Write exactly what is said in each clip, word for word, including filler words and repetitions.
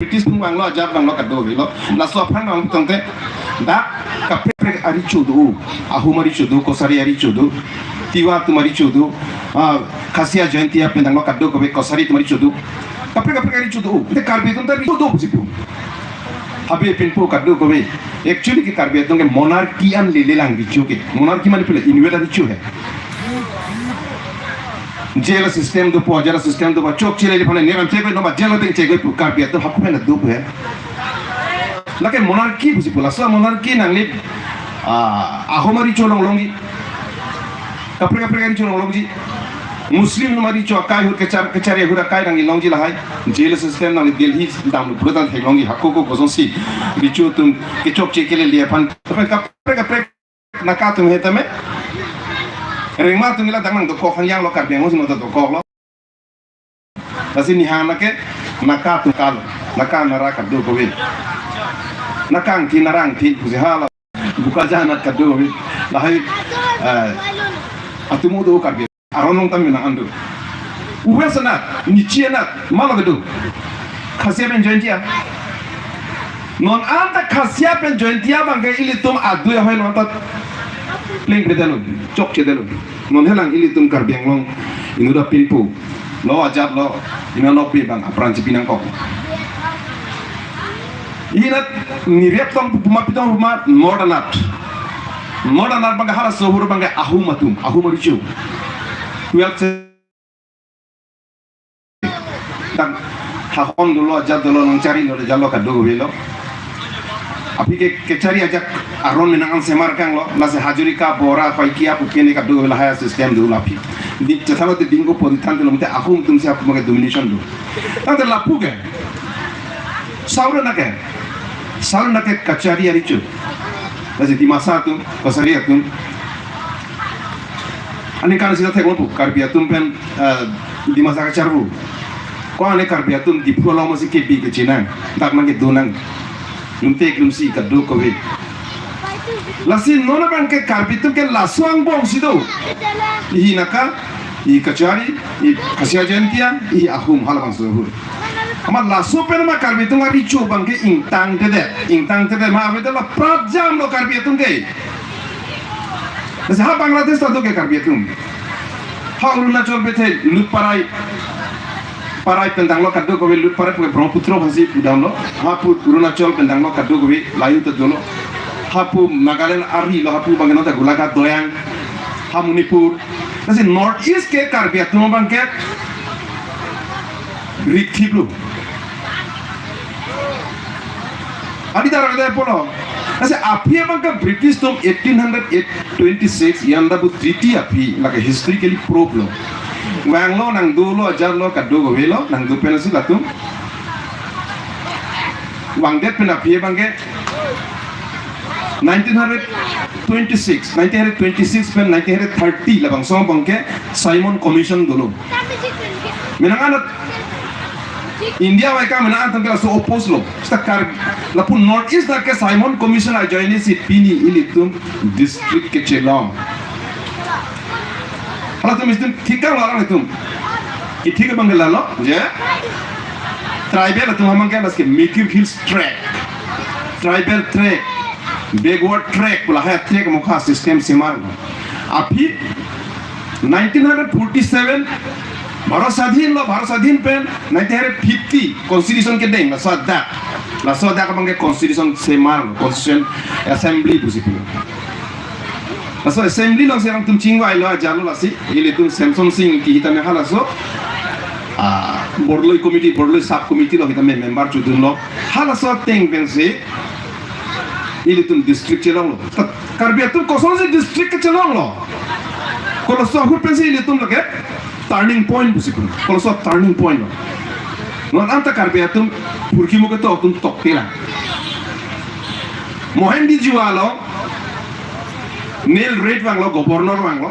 British atum vanglo, ajat vanglo, kadokave lo. Laso aphan vang tangte, dak kaprek kaprek arecho do, Ahom arecho do, Kachari arecho do, Tiwa atum arecho do, ah, Khasia Jaintia pen tanglo, kadokave Kachari atum arecho do. Kaprek kaprek arecho do. Te Karbi atum ta recho do pusi pu. Habe pinpo kadokave. Actually ke Karbi atum ke monarchy an lele lang recho ke. Monarchy mane pule inward arecho he. Jail system dopo, jail system dopo, chokche le phane ne ram chegoi no ba jail ding chegoi pu Karbi atum hako pen dopo he. Lake monarchy pusi pu, laso monarchy nangli, ah, Ahom arecho long longji. Kaprek kaprek arecho long longji. Muslim atum arecho akai ahut kechar, Kachari ahut akai nangli longji lahai. Jail system nangli Delhi dam lu pura dan theklongji, hako ko kosonsi recho atum kechokche kelele aphan. Tapi kaprek kaprek Naka atum he tame. Rengma atum ila dang nang dokok hangyang lo, Karbi Anglong si mo dokok lo. Lasi nihan nake Naka atum kalo. Naka nara kadokave. Naka angthin nara angthin pusi hala. Bokajan anat kadokave. Lahai, eh, atum do Karbi. Aron along tame nang an do. West anat, Nyishi anat, malo kedo. Khasia pen Jaintia. Non anta Khasia pen Jaintia abangke ilitum adui ahoi non ta plengpledetlo, chokchedetlo. Non helang ilitum Karbi Anglong inut apinpo, lo ajat lo, inut anokbe abang apran chipi nangkok. Inat nirep tong puma pitong puma North anat. North anat abangke halaso ahut abangke Ahom atum, Ahom arecho. Twelve se-, tang hahon dolo, ajat dolo, nangcharli lo, jalo kadokave lo. Aphi ke, kechari ajak aron menang an semar kanglo, lasi Hazarika, Bora, Paikia, pu kene kadokave lahai system dolo aphi. Di chethan lo te dingko poditan te lo mate Ahom atum si aphi abangke domination do. Tangte lapu ke. Saura nake. Saura nake Kachari arecho. Lasi Dimasa atum, Kachari atum. Aningkan sita thek pu, Karbi atum pen, eh, Dimasa kacharvu. Ko ane Karbi atum Diphu along masi kebi kechinang. Dak nang kedonang. Lumtek lumsi kadokave. Lasi non abangke Karbi atum ke laso angbong si do. Ihi Naka, ihi Kachari, ihi Khasia Jaintia, ihi Ahom halabangso ahut. Amat laso pen ma Karbi atum arecho abangke ingtangtedet, ingtangtedet ma avedet la prapjam lo Karbi atum ke. Lasi ha Bangladesh ta do ke Karbi atum. Ha Arunachal bethe Lutparai, Parai pen tanglo kadokave, Lutparai pu Brahmaputra aphansi pudamlo. Hapu Arunachal pen tanglo kadokave, layu ta dolo. Hapu Nagaland arilo, hapu abangke non ta Golaghat Doyang. Ha Manipur. Lasi North East ke Karbi atum abangke rikthip lo. Adi dara kada polo. Lasi aphi abangke British atum eighteen hundred twenty-six Yandabo Treaty aphi, lake historically prove lo. Vanglo, nangdolo, ajarlo, kadokave lo, nangdo pen si latum vangdet pen aphi abangke nineteen hundred twenty-six, nineteen hundred twenty-six pen nineteen hundred thirty labangso abangke Simon Commission dolo. Menang anat India vaikam menang atum ke laso oppose lo. Seta Kar-, lapu North East dak ke Simon Commission ajoine si pini ilitum district kechelong. Halatum istum thikang lo alanglitum. Kethik abangke lalo, je. Tribal atum abangke laske Mikir Hills Tract, Tribal Tract, Backward Tract, pu lahai tract mokha system semar lo. Aphi nineteen hundred forty-seven Bharat Sadhin lo, Bharat Sadhin pen nineteen hundred fifty Constitution kedeng, laso adak. Laso adak abangke Constitution semar lo, Constitution Assembly pusi pu. Laso Assembly along si alangtum chingvailo, ajarlo lasi, ilitum Semson Sing Ingti hitame halaso, ah, Borloi Committee, Borloi Sub Committee along hitame member chodunlo. Halaso ateng pensi ilitum district chelonglo. Ta Karbi atum kosonsi district kechelonglo? Koloso ahut pensi ilitum lake turning point pusi pu. Koloso turning point lo? Non anta Karbi atum purkimo ketok atum tokte lang. Mohenjo-daro along Neil Reid vanglo, governor vanglo.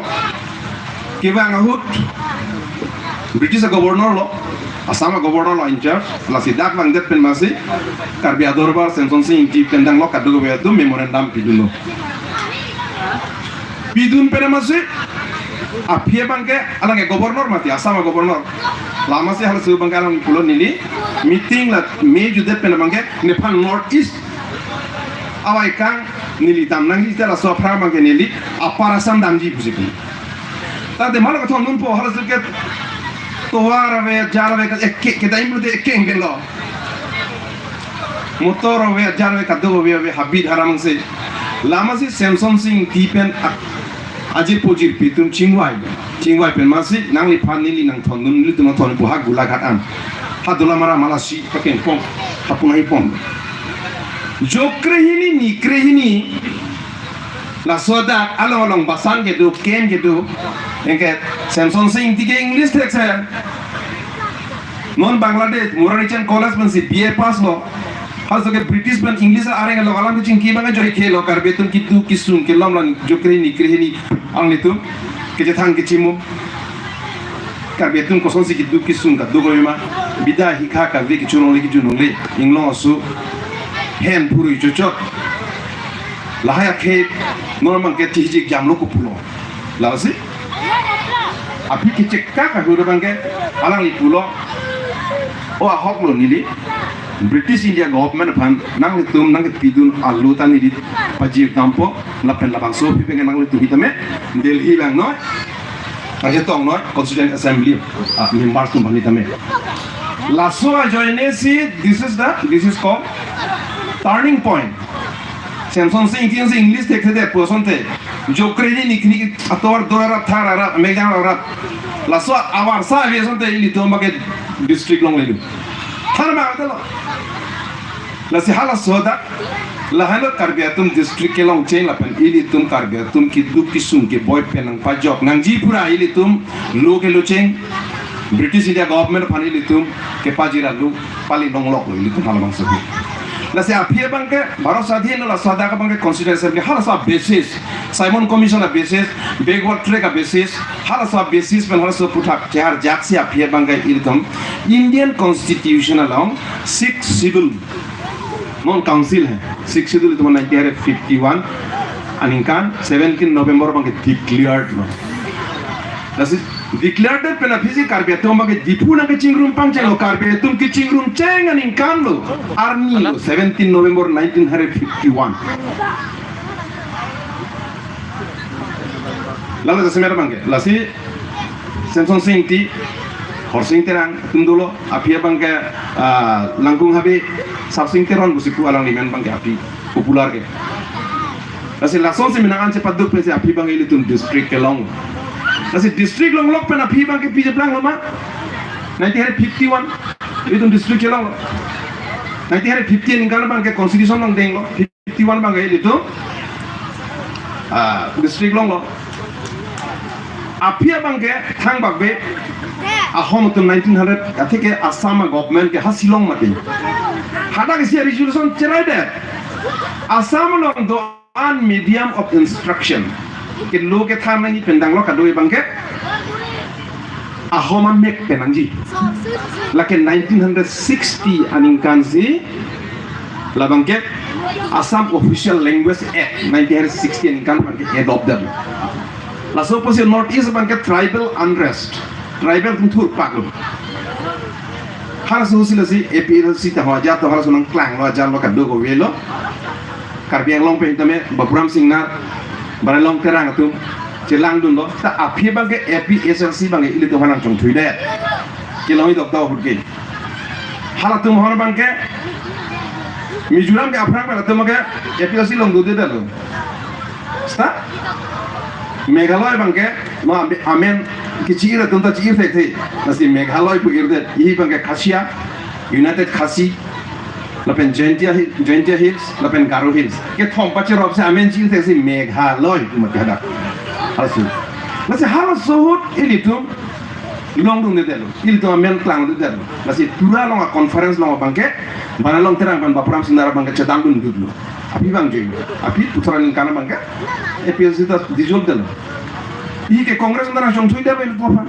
Kevang ahut British a-governor lo, Assam a-governor lo in charge, lasi dak vangdet pen masi Karbi Adorbar, Semson Sing Ingti pen tanglo, kadokave atum memorandum pidunlo. Pidun pen masi Aphi abangke alangke governor mati, Assam a-governor. Lama si halaso abangke alang pulo neli meeting la me judet pen abangke nephan North East awai kang neli dam nangji, ta laso aphrang abangke neli Upper Assam damji pusi pu. Ta de mala kethondunpo, halaso ke tovar ave, jar ave, ke, ke, kedai mulu de ke lo. Motor ave, jar ave, kadokave ave, habit haram si. Lama si Semsonsing Ingti pen a-, ajirpo jirpi atum chingvai. Chingvai pen masi nangliphan neli nangthondun, nelitum nangthondunpo ha Golaghat an. Ha Dolamara Malasi pakeng pon, ha Punai pon. Jokre hini, nikre hini. Laso adak along along basan kedo, ken kedo. Anke Semsonsing Ingti ke English thekser. Non Bangladesh, Murari Chand College pensi B A pass lo. Halaso ke British pen English areng lo, alam kechingki abang ajoike lo, Karbi atum keduk kesung kelong, la jokre hini nikre hini alanglitum kechethang kechimum. Karbi atum kosonsi keduk kesung kadokave ma, bida hikha kave kechulongle kejunongle, inglong asu, hen phurui chochot. Lahai akhei non abangke tihjik jamlo kopulo. Lasi aphi kechek ka kahur abangke alangli pulo. O ahok lo neli British India government aphan nanglitum nangkepidun alu ta neli pajir dampo, lapen labangso aphi abangke nanglitum hitame Delhi abang noi. Kachetong noi Constituent Assembly, ah, members atum aphan hitame. Laso ajoine si, this is the, this is called turning point. Semsonsing Ingti si English thekthedet pu asonte, jokre hini nikre hini atovar do arap, thar arap, mekjang arap. Laso avarsa ave asonte ilitum abangke district longle do. Thar ma telo. Lasi halaso adak, lahai lo Karbi atum district kelong cheng lapen ilitum Karbi atum keduk kesung keboi pen nangpajok nangji pura ilitum lo kelo cheng, British India government aphan ilitum kepajir alu pali longlok lo ilitum halabangso. Lasi aphi abangke Bharat Swadhin lo, laso adak abangke Constitution ke halaso basis, Simon Commission a-basis, backward track a-basis, halaso basis pen halaso aphuthak cheharjak si aphi abangke ilitum Indian Constitution along Sixth Schedule, non council hai, Sixth Schedule itum nineteen fifty-one aningkan seventeen November abangke declared lo. Lasi declared pen aphi si Karbi atum abangke Diphu nangkechingrum pangcheng lo, Karbi atum kechingrum cheng aningkan lo, arni lo, seventeen November nineteen fifty-one. Lalo jasemet abangke, lasi Semsonsing Ingti, Khorsing Terang atum dolo, aphi abangke, ah, Langkung Habe, Sarsing Teron pusi pu alangli amen abangke aphi popular ke. Lasi lasonsi menang an chepaduk pensi aphi abangke ilitum district kelong. Lasi district longlok pen aphi abangke pi cheplang lo ma? Nineteen fifty-one ilitum district kelong lo. Nineteen fifty aningkan abangke constitution along denglo. Fifty-one abangke ilitum, ah, district longlo. Aphi abangke thangbak be Ahom atum nineteen hundred atheke Assam a-government ke ha Shillong mati. Hadak isi resolution cheraidet. Assam along do-an medium of instruction. Kelo kethan nangji pen danglo kadokave abangke Ahom amek pen nangji. Lake nineteen hundred sixty aningkan si labangke Assam Official Language Act nineteen hundred sixty aningkan abangke adopt dam. Laso apotsi North East abangke tribal unrest, tribal atum thurpak lo. Halaso si lasi A P H L C ta ho ajat to halaso nangklanglo, ajanlo, kadokave lo. Karbi Anglong pen tame Bapuram Singnar, Baralong Terang atum chelangdunlo, ta aphi abangke A P H L C abangke ilitum aphan nangchongthuidet. Kelong idok ta ahut ke. Halatum ahon abangke Mizoram ke aphrang pen atum ke A P H L C longdundedetlo. Seta Meghalaya abangke, ma, amen kechi-ir atum ta chi-ir thekthe. Lasi Meghalaya pu irdet, ihi abangke Khasia, United Khasi, lapen Jaintia Hi-, Jaintia Hills, lapen Garo Hills. Kethom pacherop si amen chi-ir thekthe si Meghalaya pu mati hadak. Halaso. Lasi halaso ahut ilitum longdundedetlo. Ilitum amen klangdundedetlo. Lasi Tura along a-conference along abangke, Baralong Terang pen Bapuram Singnar abangke chedamdundetlo. Aphi abang jeng. Aphi puthot aningkan abangke A P H L C ta dissolve detlo. Ihi ke Congress nara chongthuidetlo ilitum aphan.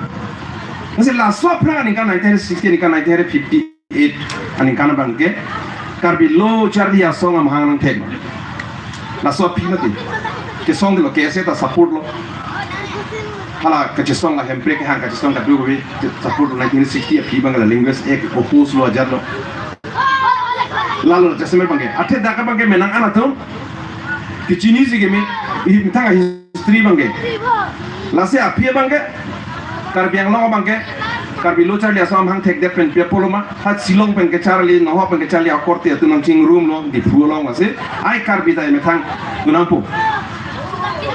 Lasi laso aphrang aningkan nineteen sixty aningkan nineteen fifty-eight aningkan abangke Karbi lo charli asong amahang nangthek. Laso aphi mati. Kesongdetlo, K S A ta support lo. Hala kachesong la Hemprek kehang kachesong kadokave, support nineteen sixty aphi abang la Language Act oppose lo ajat lo. Lalo jasemet abangke. Athe dak abangke menang an atum kechiniji keme, i methang history abangke. Lasi aphi abangke, Karbi Anglong abangke, Karbi Lo Charli Asong amahang thekdet pen pi apotlo ma, ha Shillong pen kecharli, Nohok pen kecharli akorte atum nangchingrumlo, Diphu along lasi, ai Karbi ta methang donangpo.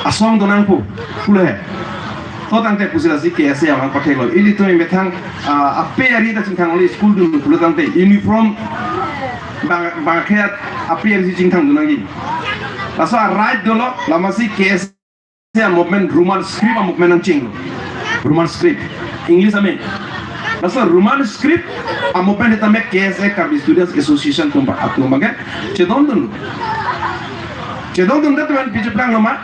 Asong donangpo, pulo he. To tangte pusi lasi K S A amahang patheklo. Ilitum methang, ah, ape ari ta chingthang only school dun pulo tangte uniform bang, bangke ape ari si chingthang donangji. Laso a-right dolo, lasi K S A movement Roman script a-movement nangchinglo. Roman script. English amen. Laso Roman script a-movement sitame K S A Karbi Students Association atum ba atum abangke chedondunlo. Chedondundet pen pi cheplanglo ma.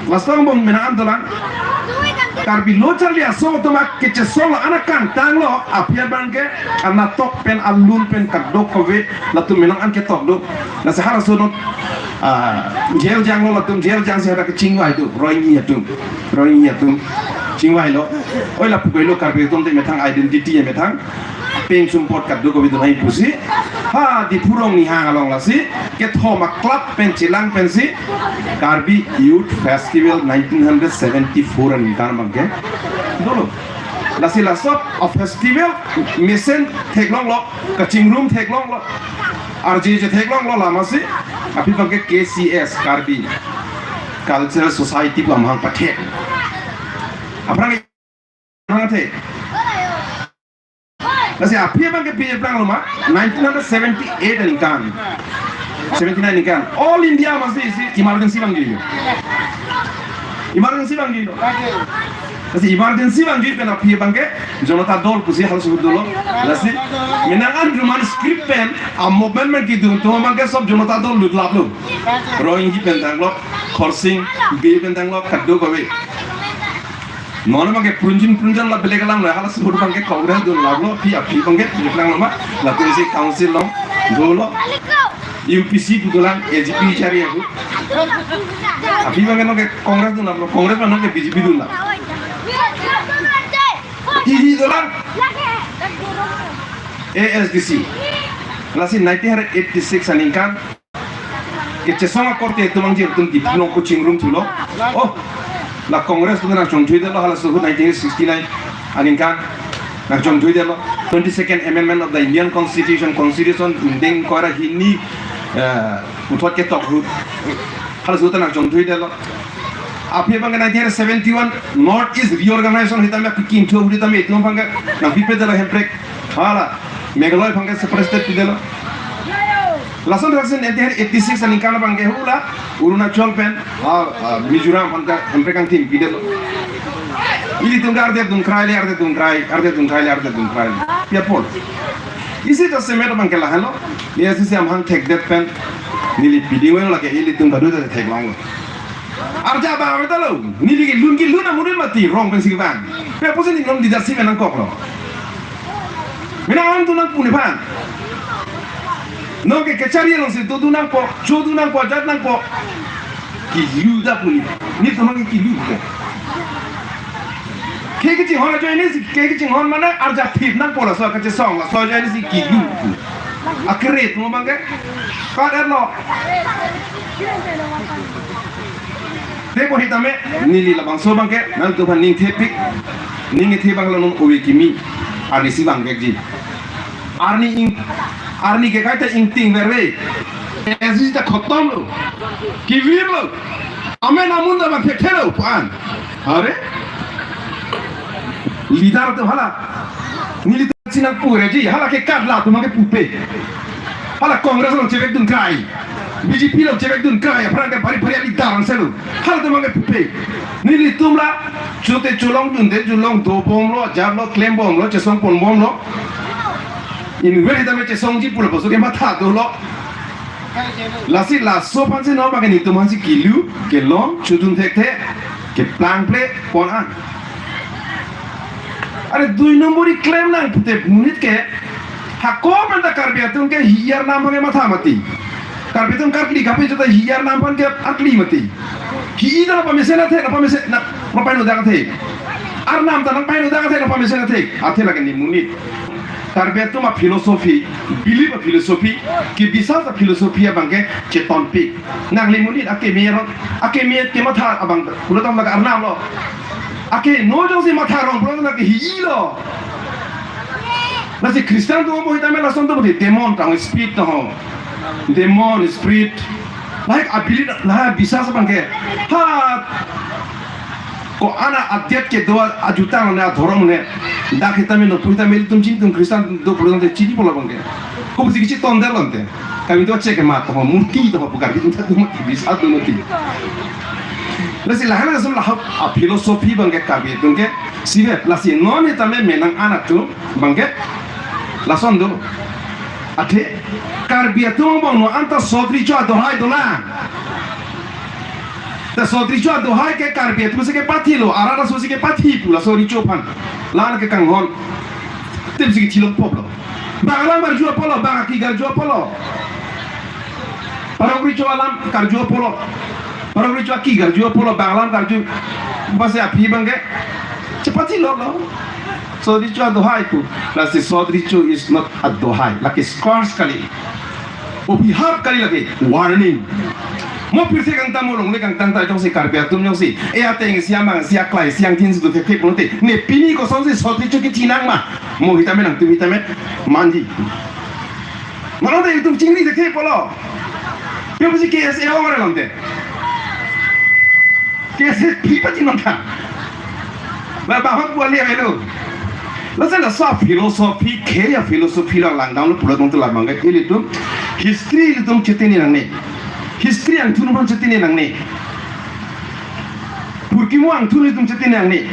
Laso angbong menang an dolang. Karbi Lo Charli Asong atum akechesong lo, ana kangtanglo, aphi abangke, ana tok pen, alun pen, kadokave, latum menang an ketok do. Lasi halaso non, ah, jail janglo latum, jail jangsi hadak kechingvai do, Rohingya atum, Rohingya atum, chingvailo. Oi lapu koilo Karbi atum te methang identity methang peng sumpot kadokave dunai pusi. Ha, Diphu Rong Nihang along lasi, kethom a-club pen chelang pensi, Karbi Youth Festival nineteen hundred seventy-four aningkan abangke dolo. Lasi laso a-festival mesen theklonglo, kachingrum theklonglo, arje je theklonglo, lasi aphi abangke K C S, Karbi Cultural Society pu amahang pathek. Aphrang, aphrang the. Lasi aphi abangke pi cheplanglo ma, nineteen hundred seventy-eight aningkan, seventy-nine aningkan, All India masi isi emergency vangjuilo. Emergency vangjuilo. Lasi emergency vangjui pen aphi abangke Janata Dal pusi halaso ahut dolo. Lasi menang an Roman script pen a-movement kedun atum abangke sob Janata Dal lutlaplo. Rohingya pen tanglo, Khorsing Bey pen tanglo, kadokave. Non abangke prunjin prunjin la belek alam lo, halaso ahut abangke Congress dunlaplo, aphi aphi abangke cheplanglo ma, latumsi council along dolo, U P C pu dolang, A G P chari ahut. Aphi abangke nonke Congress dunlaplo, Congress ma nonke B J P dunlap. Isi dolang A S D C. Lasi nineteen hundred eighty-six aningkan kechesong akorte atum angjir atum Diphu along kachingrum thulo. Oh, la Congress atum nangchongthuidetlo halaso ahut nineteen sixty-nine aningkan nangchongthuidetlo. Twenty-second Amendment of the Indian Constitution, Constitution ingdeng ingkoi ra hini, eh, puthot ketok ahut. Halaso ahut nangchongthuidetlo. Aphi abangke nineteen seventy-one North East Reorganization sitame kikinthu ahut sitame itum abangke nangpipedetlo Hemprek. Hala, Meghalaya abangke separate state pidetlo. Lason thaksin nineteen eighty-six aningkan abangke hula Arunachal pen, ah, ah, Mizoram abangke Hemprek angtin pidetlo. Ilitum ke ardet dun kraile, ardet dun krai, ardet dun kraile, ardet dun kraile. Pi apot. Isi jasemet abangke lahenlo. Ni isi si amahang thekdet pen neli piding wen lake ilitum badu ta theklonglo. Arja abang avedetlo, neli kelun kelun amonit mati, rong pensi kevang. Pi apotsi neli non leadership nangkoklo. Menang an tu nangpu nephan. Nonke kachari alongsi tu tu nangpo, chu tu nangpo, ajat nangpo. Kelu ta pu neli. Nelitum nonke kelu ke. Ke kachinghon ajoine si, ke kachinghon mane arja thip nangpo laso kachesong, laso ajoine si kelu. Akeret mo abangke. Kadetlo. Tebon sitame, neli labangso abangke, nangtumphan ning thepik, ning kethe abang la non ove kimi, arnisi vangvekji. Arni ing, arni ke kaita ingting verve. Esi ta khotomlo. Kevirlo. Amen amun ta bang thekthelo pu an. Are? Leader atum hala. Nelitum si nangpureji, hala ke kadla atum ke pupe. Hala Congress along chevek dun krai. B J P along chevek dun krai, aphrang ke bari bari ali darang selo. Hala atum ke pupe. Nelitum la, chute cholong dunde, cholong dobomlo, ajatlo, klembomlo, chesong ponbomlo. Inver sitame chesongji pulo pusi ke matha dolo. Lasi laso aphansi non abangke nelitum aphansi kelu, kelong, chodun thekthe, keplang ple, pon an. Are dui nombori klem nang pute monit ke, hako penta Karbi atum ke hi-i arnam aphan ke matha mati. Karbi atum karkli kape jota hi-i arnam aphan ke arkli mati. Hi-i ta nangpamesen athe, nangpamesen, nang, nangpamesen athe. Arnam ta nangpaheno dak athe nangpamesen athe. Athe lake ne monit. Karbi atum a-philosophy, belief a-philosophy, kebisas a-philosophy abangke chetonpik. Nangli monit akeme rong, akeme kematha abang pulo tangte lake arnam lo. Akeno jongsi matha rong pulo tangte lake hi-i lo. Lasi Christian atum apot tame lason atum apot demon tang spirit tang ho. Demon spirit. Lahai ability, lahai bisas abangke. Ha. Ko-an adet kedo ajutang ne adhorom ne. Dak hitame no pu hitame ilitum chingtung Christian do pulo tangte chinipo labangke. Kopisi kechetondetlo tangte. Kami do chek ma to murti to pu Karbi atum ta do mati, bisas do mati. Lasi lahai lason lahap a-philosophy abangke Karbi atum ke. Sivet lasi non hitame menang an atum abangke. Lason do. Athe Karbi atum angbong no anta sotri cho adohai dolang. Ta sotri cho adohai ke Karbi atum si kepathilo, arat aso si kepathi pu la sotri cho aphan. Lan ke kanghon. Tim si kethilong pop lo. Bang alam karju apotlo, bang aki karju apotlo. Parong ri cho alam karju apotlo. Parong ri cho aki karju apotlo, bang alam karju. Basi aphi abangke. Chepathilo lo. Sotri cho adohai pu. Lasi sotri cho is not adohai. Lake scourge kali. Obihap kali lake warning. Mo pirthe kangtang mo longle kangtang ta jongsi Karbi atum jongsi. E ateng siam ang sia klai siang tin si do thek thek pulote. Ne pini kosonsi sotri cho kethi nang ma. Mo hitame nangtum hitame manji. Malom te itum chingri thek thek pulo. Pio pusi K S A ong alam te. K S A phi pati nonta. Ba ba hok buali avelo. Lasi laso philosophy, khei a-philosophy lo langdamlo pulo tangte labangke ilitum history ilitum chetini nangne. History angthun aphan chetini nangne. Purkimo angthun ilitum chetini nangne.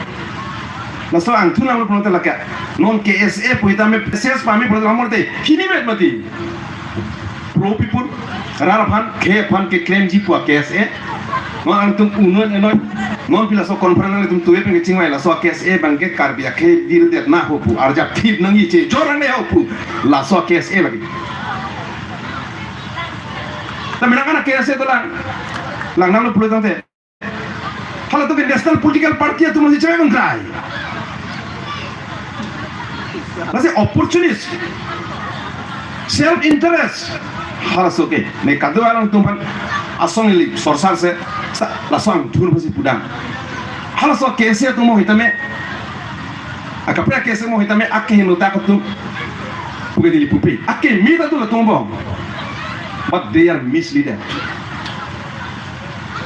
Laso angthun nanglo pulo tangte lake. Non K S A pu hitame message pame pulo tangte lamor te. Hini met mati. Pro people, rat aphan, khei aphan keklemji pu a-K S A. Non angtum unun enoi, non pi laso conference nangtum tuwe pen kechingvai laso a-K S A abangke Karbi akhei dirdet na ho pu, arjap thip nangji che, jor nangne ho pu, laso a-K S A lake. Ta menang an a-K S A dolang, langnanglo pulo tangte. Halatum ke national political party atum si chewek ongkrai. Lasi opportunist, self interest. Halaso ke ne kado alangtum aphan asong ili sorsar se sa laso angthun aphansi pudam. Halaso K S A atum mo hitame. Akaprek K S A mo hitame akeheno ta atum. Puke dili pupe. Akeme ta do latum angbong. But they are misleaded.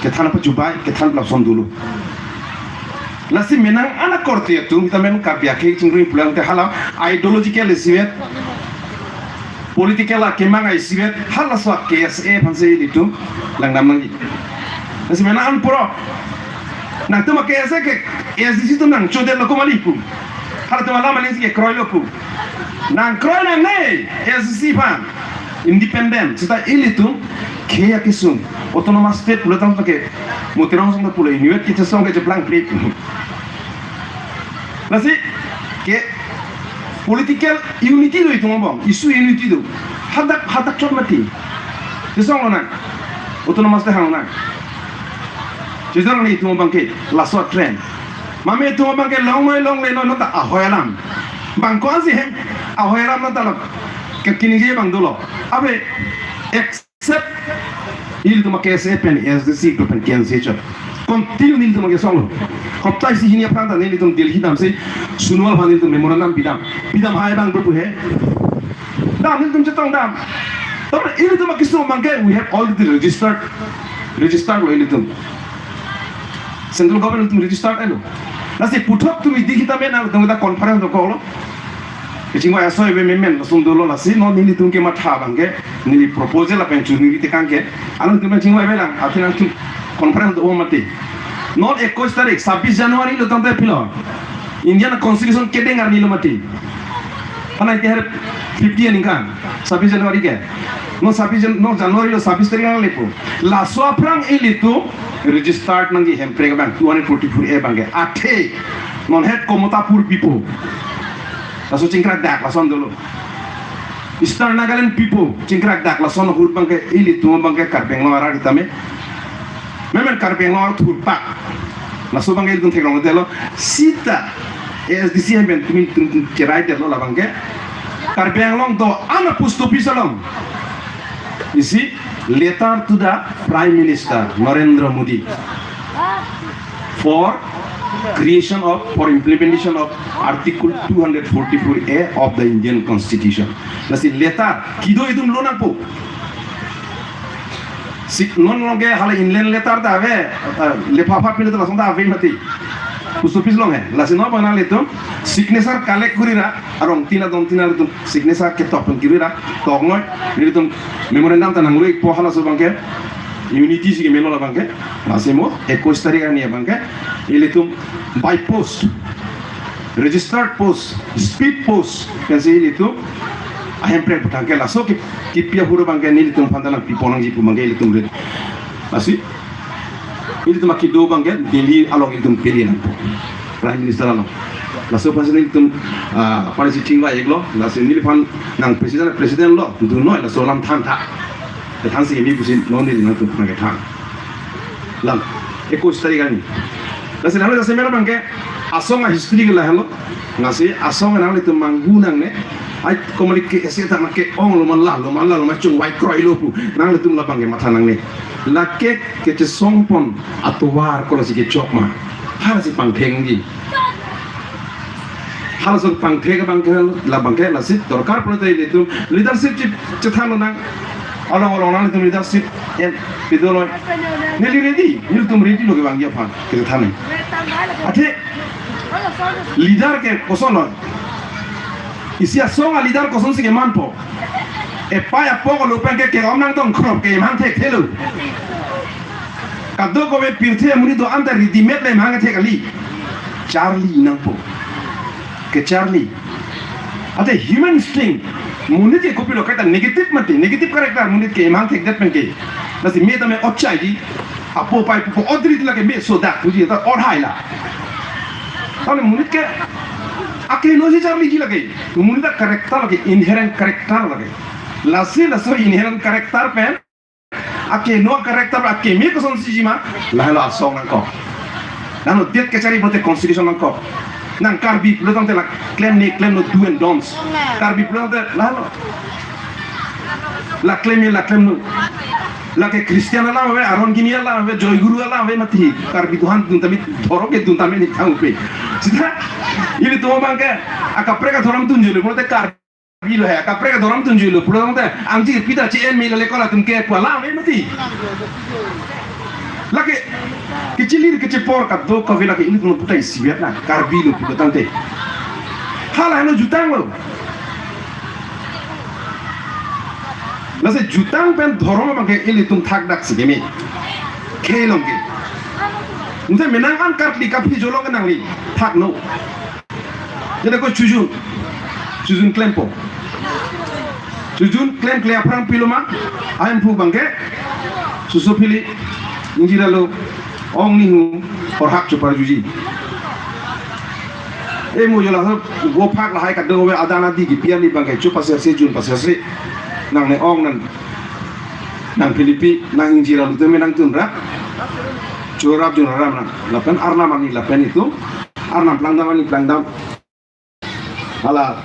Kethan apa chubai, kethan lason dolo. Lasi menang an akorte atum, kita men Karbi akhei chingri pulang te hala ideological isivet, political akemang isivet, halaso K S A aphansi ilitum langdam nangji. Lasi menang an puro. Nangtum K S A ke A S D C atum nangchodetlo ko mali pu. Halatum alam mali si kekroi lo pu. Nangkroi nangne A S D C aphan. Independent, seta ilitum khei akesung, autonomous state pulo tangte ke, Motilal Song ta pulo, unit kechesong kecheplang prik. Lasi ke political unity do itum angbong, issue unity do. Hadak, hadak chot mati. Chesong lonang. Autonomous state hang lonang. Chesong ni itum angbong ke, laso trend. Mame itum angbong ke longnoi longle noi nonta ahoi alam. Bang ko-ansi hem, ahoi alam nonta lo. Ke kiningje abang dolo. Abe, except ilitum K S A pen, A S D C pen, K N C H. Continue nelitum kesong lo. Hopta isi hini aphrang ta nelitum Delhi damsi, Sonowal aphan nelitum memorandum pidam. Pidam hai abang pu he. Dam nelitum chetong dam. Tapi ilitum kesung abangke, we have already registered. Registered lo ilitum. Central government ilitum registered elo. Lasi puthot tumi di kita menang, tumi ta conference dokok lo. Kechingvai asoi ve memen, lason dolo lasi, non nelitum kematha abangke, neli proposal lapen chuniri tekang ke, alangtum chingvai velang, athe nangtum conference do mati. Non ekkois tarik, sabis January lo tangte pilo. Indian Constitution kedeng arni lo mati. Hana ite har fifty aningkan, sabis January ke. Non sabis Jan-, non January lo sabis tarik ang lepo. Laso aphrang ilitum registered nangji Hemprek abang two hundred forty-four A abangke. Athe, non het Kamatapur pipo. Laso chingkrak dak, lason dolo. Eastern Nagaland pipo, chingkrak dak, lason ahut abangke, ilitum abangke Karbi Anglong arat itame. Memen Karbi Anglong arat thurpak. Laso abangke ilitum theklongledetlo. Seta A S D C hem pen tumi tum tum cherai detlo labangke. Karbi Anglong do-an a-post office along isi letter to the Prime Minister Narendra Modi for creation of, for implementation of Article two hundred forty-four A of the Indian Constitution. Lasi letter kedo itum lo nangpo. Sik non along ke hala inland letter ta ave, ah, liphafa pilo ta lason ta ave mati. Post office along he. Lasi non abang nanglitum signature collect kurira, arong tina dong tina tum signature ketok pen kurira, toknoi, nelitum memorandum ta nanglo-ikpo halaso abangke, unity si kemelo labangke, lasi mo, ekuis tarik arni abangke, ilitum by post, registered post, speed post, pensi ilitum ahemprek butang ke laso ke kipi ahut abangke nelitum aphan ta nangpipo nangji pu abangke ilitum rit. Lasi ilitum akedo abangke Delhi along ilitum pele nangpo. Prime Minister along. Laso aphansi nelitum, ah, aphansi chingvai-iklo, lasi neliphan nang president, president lo, dunnoi laso alam thantha. Kethansi keme pusi non neli nangtum aphan kethan. Lam, ekuis tarik arni. Lasi nangli lasi mera abangke asong a-history ke lahelo. Lasi asong nanglitum manghu nangne. Ai komalik ke ese ta nangke-onglo ma, lahlo ma, lahlo ma, chungvai kroilo pu nanglitum labangke matha nangne. Lake kechesongpon atovar ko lasi kechok ma. Halasi pangthengji. Halaso pangthek abangke labangke lasi dorkar pulote ilitum leadership che-, chethanlo nang. Along along nanglitum leadership en pidoloi. Neli ready, nelitum ready lo kevangji aphan kethan. Athe leader ke kosonlo? Isi asong a-leader kosonsi kemanpo? Epei apo ko lapen ke ke-om nangtong krop ke imhang thekthelo. Kadokave pirthe amonit do-an ta readymade le imhang thek kali. Charli nangpo. Kecharli. Athe human instinct. Monit ke kopilo kaita negative mati, negative character monit ke imhang thekdet pen ke. Lasi me tame ochai di. Apo pai pupo odri di lake me sodak puji ta orhai la. Tame monit ke akeheno si charliji lake. Monit a-character lake, inherent character lake. Lasi laso inherent character pen akeheno character, akeme kosonsiji ma, lahelo asong nangkok. Nanglo det kachari pulote constitution nangkok. Nang Karbi pulo tangte la klemne klemno, do and don'ts. Karbi pulo tangte lahelo. La klem-e, la klemno. Lake Christian alam ave, Aron Kimi alam ave, Joy Guru alam ave mati. Karbi Tuhan dun tame, dhorom kedun tame ni thang pe. Sita, ilitum abangke akaprek adhorom dunjilo pulote Karbi lo he, akaprek adhorom dunjilo pulo tangte, angjir pida chi-en me lale ko latum ke pu alam ave mati. Lake kechilir kechepor kadokave lake ilitum putai sibiat na, Karbi lo pulo tangte. Halahelo jutanglo. Lasi jutang pen dhorom abangke ilitum thakdaksi keme. Khelong ke. Nte menang an kartli kaphi jolong nangli thakno. Jene ko chojun. Chojun klempo. Chojun klemkle aphrang pilo ma. Ahem pu abangke. Susu phili. Ingjir alo. Ong nihu. Horhak chopar juji. E mo jola ho. Go phak lahai kadokave adan adi kipi arni abangke. Chopaserse jun paserse. Nangne ong nang. Nang philipi, nang ingjir alo tame nangtun ra. Chorap jun ram nang. Lapen arnam arni lapen itum. Arnam plangdam arni plangdam. Hala